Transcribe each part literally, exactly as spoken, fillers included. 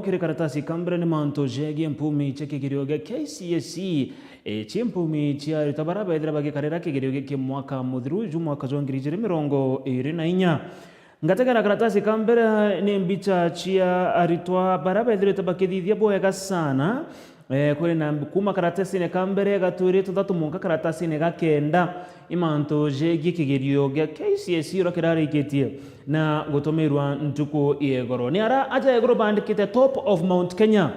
kiri karatasi ka mbere ni mantu jegie mpumi cia kigerio gia K C S E, e, cia mpumi cia aritwa bara bethira bagikarira kigerio giki mwaka muthiru ju mwaka jwa ngiri ijiri mirongo iri na inya. Ngategera karatasi ka mbere ni mbicha cia aritwa bara bethirite bakithithia bwega sana. Eh, kuri na mb-, kuma karatasine ka mbere ga twiri tuthatu munka karatasine ga kenda, i mantu jegie kigerio gia K C S E uria kirarikitie na gutumirwa ntuku ya igoro. Ni ara aja iguru bandikite top of Mount Kenya,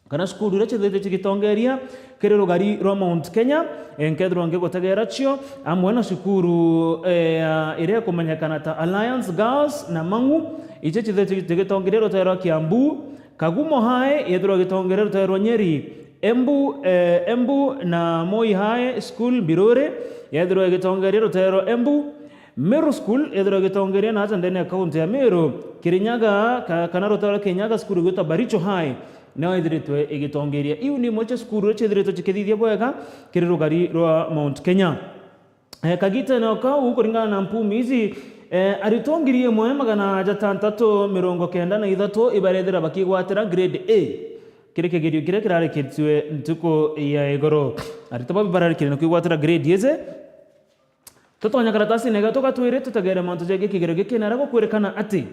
kana cukuru iria cithithitie cigitongeria kiri rugari rwa Mount Kenya, eh, nkethirwa ngigutegera cio, amwe na cukuru, eh, iria ikumenyekana ta Alliance Girls na Mang'u, icio cithithitie cigitongeria rutere rwa Kiambu, Kagumo High yethirwa igitongeria rutere rwa Nyeri, Embu, eh, Embu na Moi High School Mbiruri yethirwa igitongeria rutere rwa Embu, Meru School yethirwa igitongeria na aja ndene ya kaunti ya Meru, Kirinyaga, ka-, kana rutere rwa Kirinyaga, cukuru igwitwa Baricho High, nio ithiritwe igitongeria. Iu ni imwe cia cukuru iria ciithiritwe cikithithia bwega kiri rugari rwa Mount Kenya. Eh, kagitene o kau, kuringana na mpumi ici, eh, aritwa ngiri imwe magana jatantatu mirongo kenda na ithatu ibarethira bakigwatira grade A kiri kigerio kiria kirarikitue ntuku ya igoro. Aritwa bau bararikire na kwigwatira grade ici. Tutonya karatasine ga tugatwiri tutegere mantu jegie kigerio giki, na aria gukwirikana ati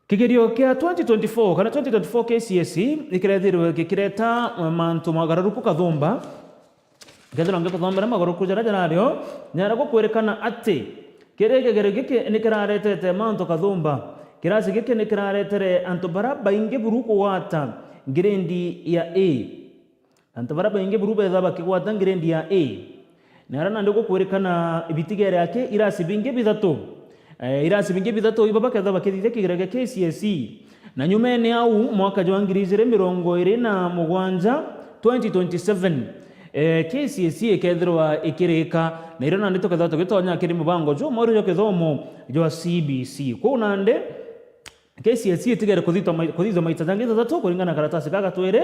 kigerio kia twenty twenty-four kana twenty twenty-four K C S E nikirethirwe gikireta mantu magararuku kathumba. Nkethirwa ngikuthombera magaruruku jaria jarario, ni aria gukwirikana ati kiri kigerio giki nikiraretete mantu kathumba. Kirasi giki nikiraretere antu bara baingi buru kugwata grade ya A. Antu bara baingi buru betha bakigwata grade ya A. Na aria nandi gukwirikana bitigere aki irasi bingi bithatu. Eh, irasi bingi bithatu ibo baketha bakithithia kigerio gia K C S E. Na nyumene au, mwaka jwa ngiri ijiri mirongo iri na mugwanja, twenty twenty-seven, eh, K C S E ikethirwa ikirika. Na irio nandi tukethirwa tugitonya kiri mubango jwa mweru jwa kithomo jwa C B C. Kwou nandi, K C S E itigere kuthithwa mai-, kuthithwa maita jangi jathatu kuringana na karatasi ga gatwiri,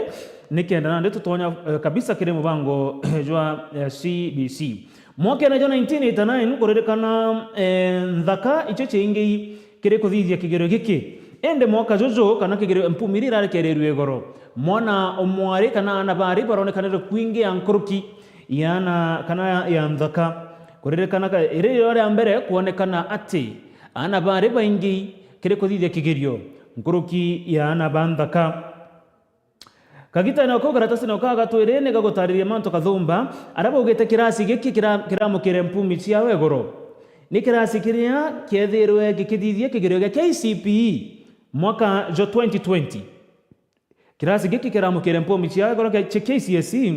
nikenda nandi tutonya, eh, kabisa kiri mubango jwa, eh, C B C. Mwakene jwa nineteen eighty-nine kuririkana, eh, nthaka icio ciaingi kiri kuthithia kigerio giki. Indi mwaka juju kana kigerio mpumi iria irarekereirwe igoro, mwana o mwari kana aana baari baronekanire kwingi ya nkuruki ya aana kana ya, ya nthaka. Kuririkana ka-, iri rio ria mbere kwonekana ati aana baari baingi kiri kuthithia kigerio nkuruki ya aana ba nthaka. Kagitene o kau karatasi nako ga gatwiri ni gagutariria mantu kathumba aria baugite kirasi giki kira-, kiramukire mpumi ciao igoro. Ni kirasi kiria kiethirwe gikithithia kigerio gia K C P E mwaka jwa twenty twenty. Kirasi giki kiramukire mpumi ciao igoro kia, cia K C S E.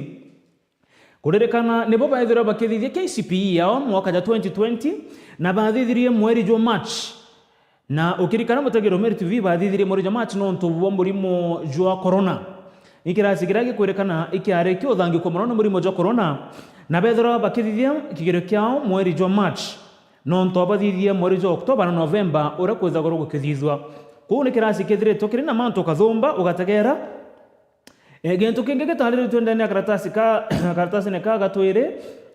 Kuririkana, nibo baethirwe bakithithia K C P E yao mwaka jwa twenty twenty, na bathithirie mweri jwa March. Na ukirikana, mutegeri wa Meru T V, bathithirie mweri jwa March nontu bwa murimo jwa corona. Ni kirasi kiria gikwirikana ikiari kiuthangikua mono ni murimo jwa corona, na bethirwa bakithithia kigerio kiao mweri jwa March, nontu abathithia mweri jwa Oktoba na Novemba uria kwithagirwa gukithithua. Kuu ni kirasi kithiritwe kiri na mantu kathumba ugategera. E, gintu kingi gitariritue ndene ya karatasi ka, karatasine ka gatwiri,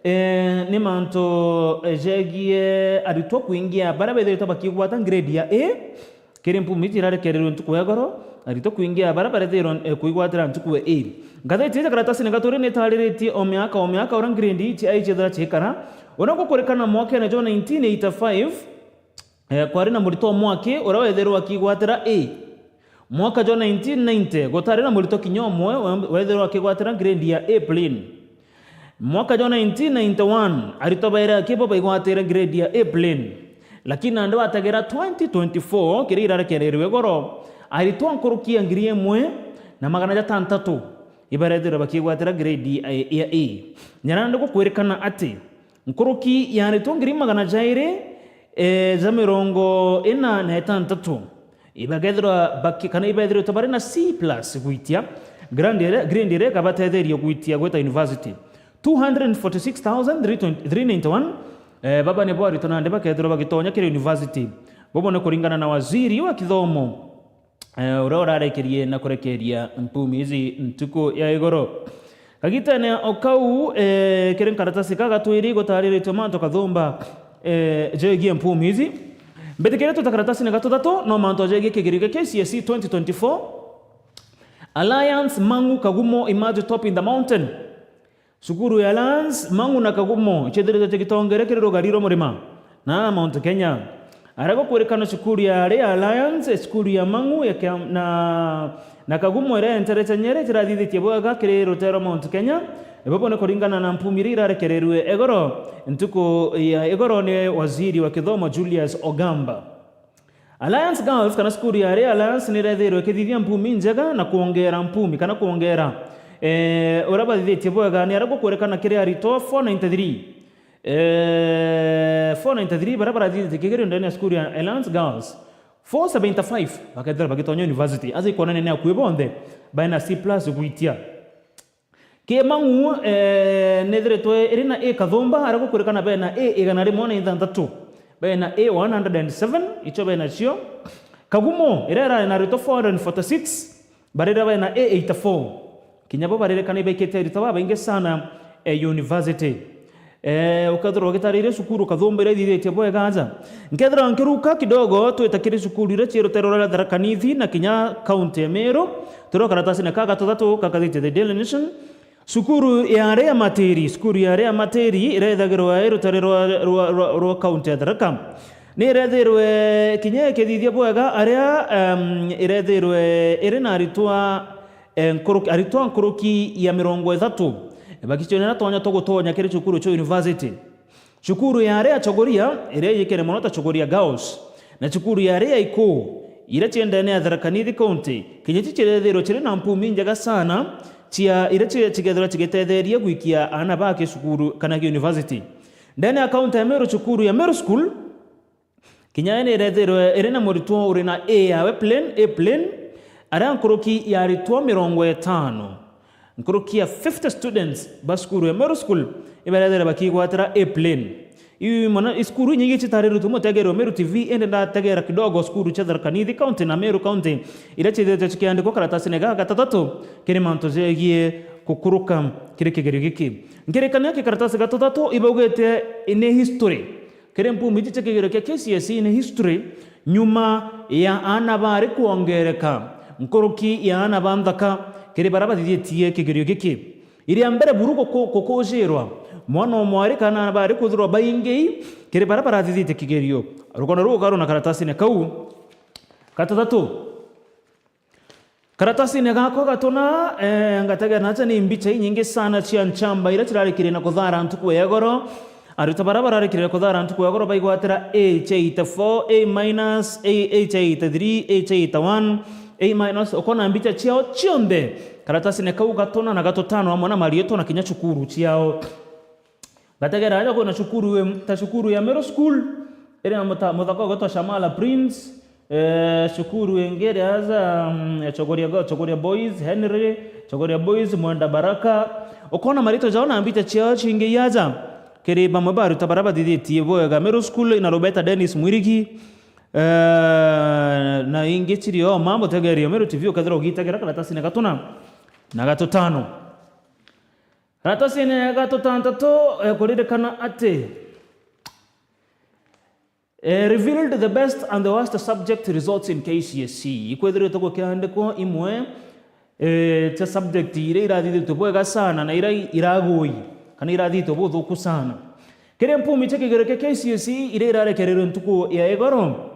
e, ni mantu, e, jegie aritwa kwingia baria bethiritwe bakigwata grade ya A. Kiri mpumi iji irarekereirwe ntuku ya igoro, aritwa kwingia baria barethirwe, e, kwigwatira ntuku ya A. Ngatheti iji karatasine gatwiri ni itariritie o miaka o miaka uria grade iji ai ciethira ciikara. Uria gukurikana mwakene jwa nineteen eighty-five, e, kwari na muritwa o mwaki uria wethirwe akigwatira A. Mwaka jwa nineteen ninety, gutari na muritwa kinya umwe we-, wethirwe akigwatira grade ya A plain. Mwaka jwa nineteen ninety-one, aritwa bairi aki bo baigwatire grade ya A plain. Lakini nandi wategera twenty twenty-four, kiria irarekereirwe igoro, aritwa nkuruki ya ngiri imwe na magana jatantatu ibarethirwe bakigwatira grade ya, ya A. Nyarandi gukwirikana ati nkuruki ya aritwa ngiri magana jairi, e, ja mirongo ina na itantatu ibagethirwa baki-, kana ibethiritwe bari na C plus gwitia, grade iria, grade iria ikabatetheria gwitia gwita university. Two hundred forty-six thousand three ninety-one, eh, baba nibo aritwa nandi bakethirwa bagitonya kiri university. Bobo ni kuringana na waziri wa kithomo, eh, uria urarekerie na kurekeria mpumi iji ntuku ya igoro. Kagitene o kau, eh, kiri nkaratasi ka gatwiri gutariritwe mantu kathumba, eh, jegie mpumi iji. Mbitikiria twita karatasine ga tuthatu, no mantu jegie kigerio kia K C S E twenty twenty-four. Alliance Mang'u Kagumo, Emerge Top in the Mountain. Cukuru ya Alliance Mang'u na Kagumo icithiritwe cigitongere kiri rugari rwa murima na Mount Kenya. Aria gukwirikana, cukuru ya Area Alliance, cukuru ya Mang'u ya Kia-, na, na Kagumo iria enterecha Nyeri cirathithitie bwega kiri rutere rwa Mount Kenya. Bubu ni kuringana na mpumi iria irarekererue igoro ntuku ya igoro ni waziri wa kithomo Julius Ogamba. Alliance Girls kana cukuru ya Area Alliance ni irethirwe ikithithia mpumi njega na kwongera mpumi kana kwongera, eh, uria bathithitie bwega ni aria gukwirikana kiri aritwa four ninety-three. Eh, four ninety-three baria barathithitie kigerio ndene ya cukuru ya Alliance Girls. Four seventy-five bakethira bagitonya university. Aja ikwonania ni akui bonthe baina C plus gwitia. Ki Mang'u, eh, nethiritwe iri na A kathumba, aria gukwirikana bena A igana rimwe na ithanthatu, bena A one hundred and seven, icio benacio. Kagumo, iria irari na aritwa four hundred and forty-six, barira bena A eighty-four. Kinya bo baririkana ibaikite aritwa babaingi sana, eh, university. Eh, ukethirwa ugitariria cukuru kathumba iria ithithitie bwega aja. Nkethirwa nkiruka kidogo, twita kiri cukuru iria cii rutere rwa Tharaka Nithi na kinya kaunti ya Meru, turi o karatasine ka gatuthatu kakathithitie The Daily Nation. Cukuru ya Area Matiri, cukuru ya Area Matiri iria ithagirwa i rutere rwa, rwa, rwa, rwa kaunti ya Tharaka, ni irethirwe kinya ikithithia bwega aria, em, irethirwe iri na aritwa, eh, nkuruki, aritwa nkuruki ya mirongo ithatu, bakicionera tonya twa gutonya kiri cukuru cia university. Cukuru ya Area Chogoria, iria yikene mono ta Chogoria Girls, na cukuru ya Area Ikuu, iria cii ndene ya Tharaka Nithi County, kinya ci cirethirwe ciri na mpumi njega sana cia iria ci-, cikethirwa cigitetheria gwikia aana ba ki cukuru kana ki university. Ndene ya kaunti ya Meru, cukuru ya Meru School, kinya yo ni irethirwe iri na muritwo uri na A yawe plain, A plain, aria nkuruki ya aritwa mirongo itano. Nkuruki ya fifty students ba cukuru ya Meru School ibarethire bakigwatira A plain. Iu mwana, i cukuru inyingi citarirutwe mutegeri wa Meru T V, indi ndategera kidogo cukuru cia Tharaka Nithi County na Meru County, iria cithitwe cikiandikwa karatasine gaka gatuthatu kiri mantu jegie gukuruka kiri kigerio giki. Nkirikania ki karatasi gatuthatu ibaugite ni history. Kiri mpumi iji cia kigerio kia K C S E ni history, nyuma ya aana bari kwongereka, nkuruki ya aana ba nthaka kiri baria bathithitie kigerio giki. Iria mbere buru guku-, gukuujirwa, mwana o mwari kana aana bari kwithirwa baingi kiri baria barathithitie kigerio. Rukono ruu ukarona karatasine kau gatuthatu. Karatasine gakwa gatuna, eh, ngategera naja ni mbicha inyingi sana cia nchamba iria cirarikire na kuthara ntuku ya igoro. Aritwa baria bararikire na kuthara ntuku ya igoro baigwatira A eighty-four, A minus, A, A eighty-three, A eighty-one, A minus. Ukona mbicha ciao cionthe karatasine kau gatuna na gatutano, amwe na mariitwa na kinya cukuru ciao. Ngategera aja kwina cukuru, em, ta cukuru ya Meru School, iria muta-, muthaka ugwitwa Shamala Prince, eh, cukuru ingi iria aja, mm, ya Chogoria Go-, Chogoria Boys, Henry, Chogoria Boys, Mwenda Baraka. Ukona maritwa jao na mbicha ciao ciingi aja. Kiri bamwe ba aruta baria bathithitie bwega Meru School ina Roberta Dennis Mwirigi, eh, na ingi cirio ma mutegeri o Meru T V ukethira ugitegera karatasine gatuna na gatutano. Karatasine ga tutantatu, eh, kuririkana ati, eh, revealed the best and the worst subject results in K C S E. Ikwithiritwe gukiandikwo imwe, eh, cia subject iria irathithitwe bwega sana na iria iragui kana irathithitwe buthuku sana. Kiri mpumi cia kigerio kia K C S E iria irarekererwe ntuku ya igoro,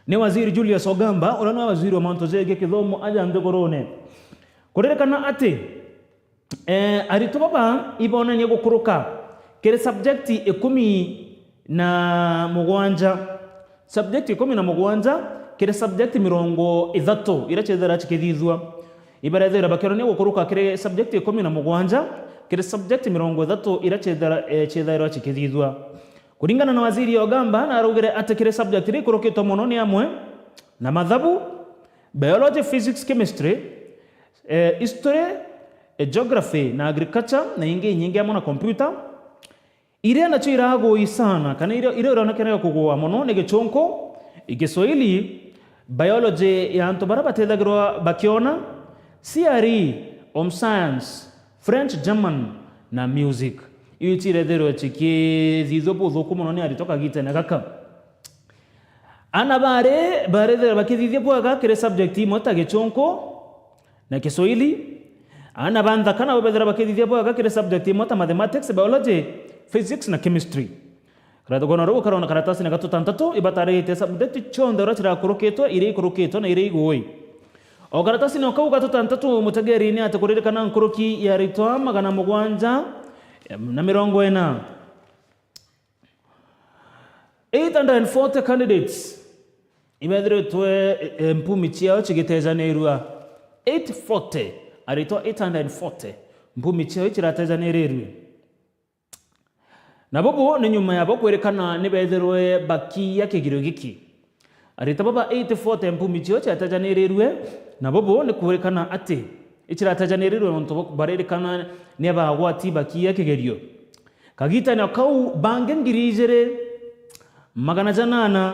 ni Waziri Julius Ogamba, uria ni waziri wa mantu jegie kithomo aja nthigurune. Kuririkana ati, Eh, aritwa baba ibonania gukuruka kiri subject ikumi na mugwanja. Subject ikumi na mugwanja kiri subject mirongo ithatu iria ciethira cikithithua. Ibarethira bakionania gukuruka kiri subject ikumi na mugwanja kiri subject mirongo ithatu iria ciethira, eh, ciethairwa cikithithua. Kuringana na Waziri Ogamba, naraugire ati kiri subject iria ikurukitwe mono ni amwe na mathabu, biology, physics, chemistry, eh, history, eh, geography na agriculture, na ingi inyingi amwe na computer. Iria nacio iragui sana, kana iria, iria ironekanira kugua mono ni Gichunku, Giswahili, biology ya antu baria batethagirwa bakiona, C R E, home science, French, German na music. Iu cirethirwe cikithithua buthuku mono ni aritwa kagitene gaka. Ana bari barethira bakithithia bwega kiri subject imwe ta Gichunku na Kiswahili. Ana ba nthaka nabo bethira bakithithia bwega kiri subject imwe ta mathematics, biology, physics na chemistry. Karata kona rugu karona karatasine ga tutantatu ibatarite subject cionthe uria cirakurukitwe, iria ikurukitwe na iria igui. O karatasine o kau ga tutantatu, mutegeeri ni ati kuririkana nkuruki ya aritwa magana mugwanja na mirongo ina. Eight hundred and forty candidates ibethiritwe, e, e, mpumi ciao cigitejanirua. Eight forty, aritwa eight hundred and forty, mpumi ciao iciratejanirirue. Na bubu ni nyuma yabo kwirikana ni bethirwe bakiya kigirio giki. Arita baba eight forty mpumi cio ciatajanirirue, na bubu ni kwirikana ati iciratajanirirue nontu bwa baririkana ni abagwati bakiya kigerio. Kagitane o kau bangi ngiri ijiri magana janana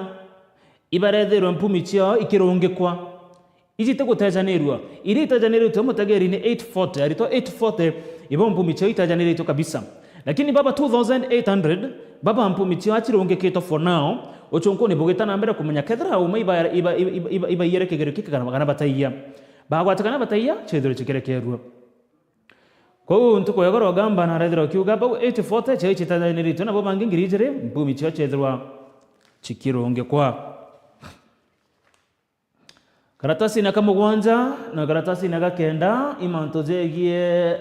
ibarethirwe mpumi ciao ikirungikwa. Iji ti gutejanirua. Iria itajaniritwe mutegeri ni eight forty, aritwa eight forty, ibo mpumi ciao itajaniritwe kabisa. Lakini baba two thousand eight hundred, baba mpumi ciao acirungikitwe for now, ucunkuni bugita na mbere kumenya kethira uma iba, iba, iba, iba, iba, ibaiyere kigerio kiki kana, kana bataiya. Bagwata kana bataiya, cithirwe cikerekerua. Kou ntuku ya goro gamba na arethirwa kiuga bau eight forty ciao citajaniriritwe, nabo bangi ngiri ijiri mpumi ciao cithirwa cikirungikwa. Karatasine ka mugwanja na karatasine ga kenda, i mantu jegie,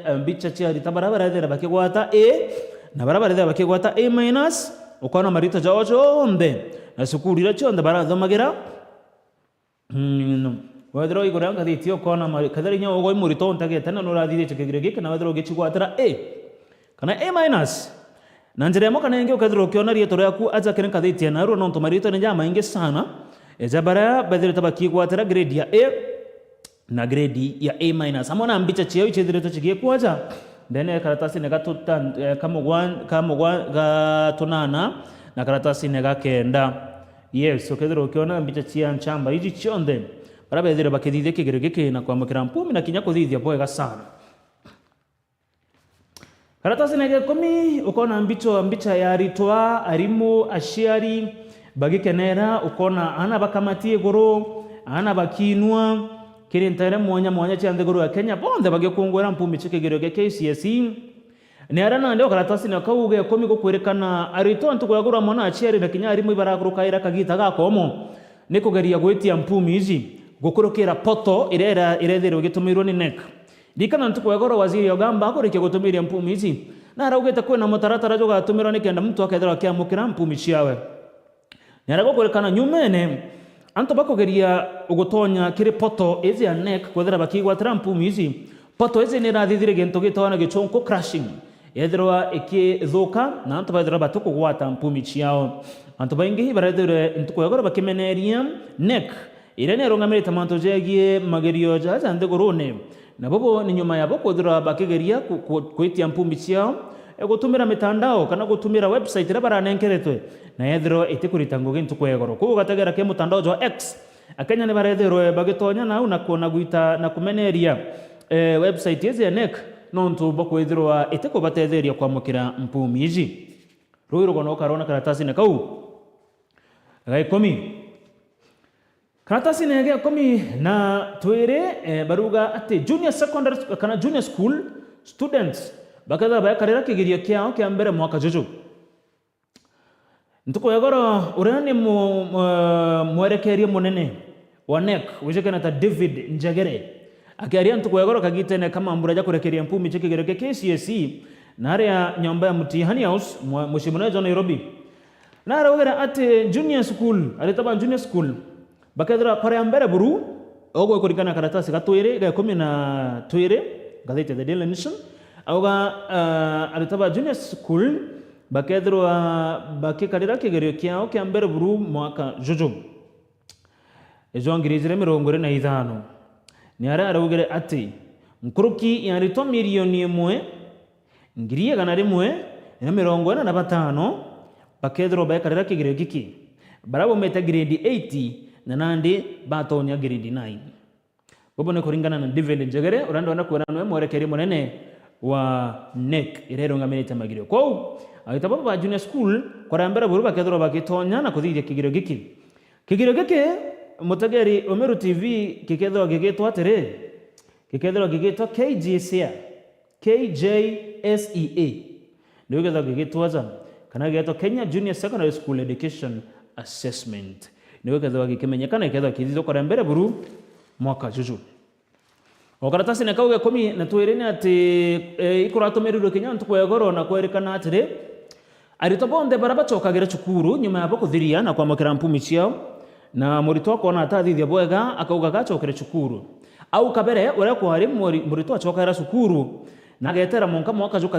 eh, mbicha cia arita baria barethira bakigwata A, na baria barethira bakigwata A minus, ukona marito jao jonthe, na cukuru iria cionthe barathomagira. Mm, wethira iguru ya ngathiti ukona mari-, kethira inya ugwe murito untagete na nurathithitie kigerio giki, na wethira ugicigwatira A, kana A minus. Na njira imwe kana ingi ukethirwa ukiona riitwa riaku aja kiri ngathiti ya narua, nontu mariitwa ni jamaingi sana, eja baria bethirite bakigwatira grade ya A na grade ya A minus, amwe na mbicha ciao icithirite cigikwaja ndene ya karatasine ga tuta-, eh, ka mugwa-, ka mugwa-, ga tunana na karatasine ga kenda. Yes, ukethirwa ukiona mbicha cia nchamba iji cionthe, baria bethire bakithithia kigerio giki na kwamukira mpumi na kinya kuthithia bwega sana. Karatasine ga ikumi, ukona mbicho-, mbicha ya aritwa, arimu, aciari bagikenera, ukona aana bakamati iguru, aana bakiinua, kiri nteere mwanya mwanya cia nthiguru ya Kenya, bonthe bagikungwira mpumi cia kigerio gia K C S E. Ni aria nandi o karatasine kau ga ikumi gukwirikana aritwa, ntuku ya kurwa mwana aciari na kinya arimu ibarakurukaira kagita gakomo ni kugeria gwitia mpumi iji gukurukira poto iria ira-, irethirwe igitumirwe ni NEC. Ririkana ntuku ya goro waziri Ogamba akurikia gutumiria mpumi iji, na araugite kwina mutaratara jugatumirwa nikenda muntu akethirwa akiamukira mpumi ciawe. Ni aria gukurikana nyumene, antu bakugeria gutonya kiri poto iji ya NEC kwethira bakigwatira mpumi iji. Poto iji ni irathithire gintu gitagwa na gichunku crashing, yethirwa ikithuka na antu bethirwa batikugwata mpumi ciao. Antu baingi ibarethirwe ntuku ya goro bakimeneria NEC, iria ni irungamirite mantu jegie magerio ja, ja nthigurune. Na bobo ni nyuma yabo kwithirwa bakigeria ku-, ku-, kwitia mpumi ciao, e, gutumira mitandao kana gutumira website iria baranenkeretwe, na yethirwa itikurita ngugi ntuku ya igoro. Kwou ugategera ki mutandao jwa X, Akenya ni barethirwe bagitonya nau na kuona gwita na kumeneria, e, website iji ya NEC, nontu bwa kwithirwa itikubatetheria kwamukira mpumi iji. Rui rugono ukarona karatasine kau ga ikumi. Karatasine ga ikumi na twiri, eh, baruga ati junior secondary sc-, kana junior school students bakethirwa baekarira kigerio kiao kia mbere mwaka juju. Ntuku ya goro, uria ni mu-, mu-, mwerekeria munene wa NEC, wijikene ta David Njegere, akiaria ntuku ya goro kagitene ka mambura ja kurekeria mpumi cia kigerio kia K C S E, na aria nyomba ya Mtihani House, mwa-, mucii munene jwa Nairobi, na araugire ati junior school, arita ba junior school, bakethirwa kwa ria mbere buru, ugwe kuringana na karatasi ga twiri, ga ikumi na twiri, ngathiti ya The Daily Nation, auga, ah, arita ba junior school bakethirwa bakikarira kigerio kiao kia mbere buru mwaka juju jwa ngiri ijiri mirongo iri na ithano. Ni aria araugire ati nkuruki ya aritwa milioni imwe, ngiri igana rimwe na mirongo ina na batano bakethirwa bekarira kigerio giki, baria baumite grade eight na nandi batonya grade nine. Bobo ni kuringana na David Njegere, uria ndwenda kwira nwe mwerekeri munene wa NEC iria irungamirite magerio. Kwou, arita baba ba junior school, kwa ria mbere buru bakethirwa bagitonya na kuthithia kigerio giki. Kigirio giki, mutegeri wa Meru T V, gikethirwa gigitwa atiri, gikethirwa gigitwa K G S E A, K J S E A. Niwe gikethirwa gigitwa aja, kana gigitwa Kenya Junior Secondary School Education Assessment. Niwe gikethirwa gikimenyekana, gikethirwa kithithukore mbere buru mwaka juju. O karatasine kau ga ikumi na twiri ni ati, e, ikuratumirirwe kinya ntuku ya igoro na kwerikana atiri, aritwa bonthe baria bacokagira cukuru nyuma ya bo kuthiria na kwamukira mpumi ciao, na muritwa akoona atathithia bwega, akauga gacokere cukuru. Au kabere, uria kwari muri-, muritwa acokagira cukuru, na agetera mwanka mwaka juka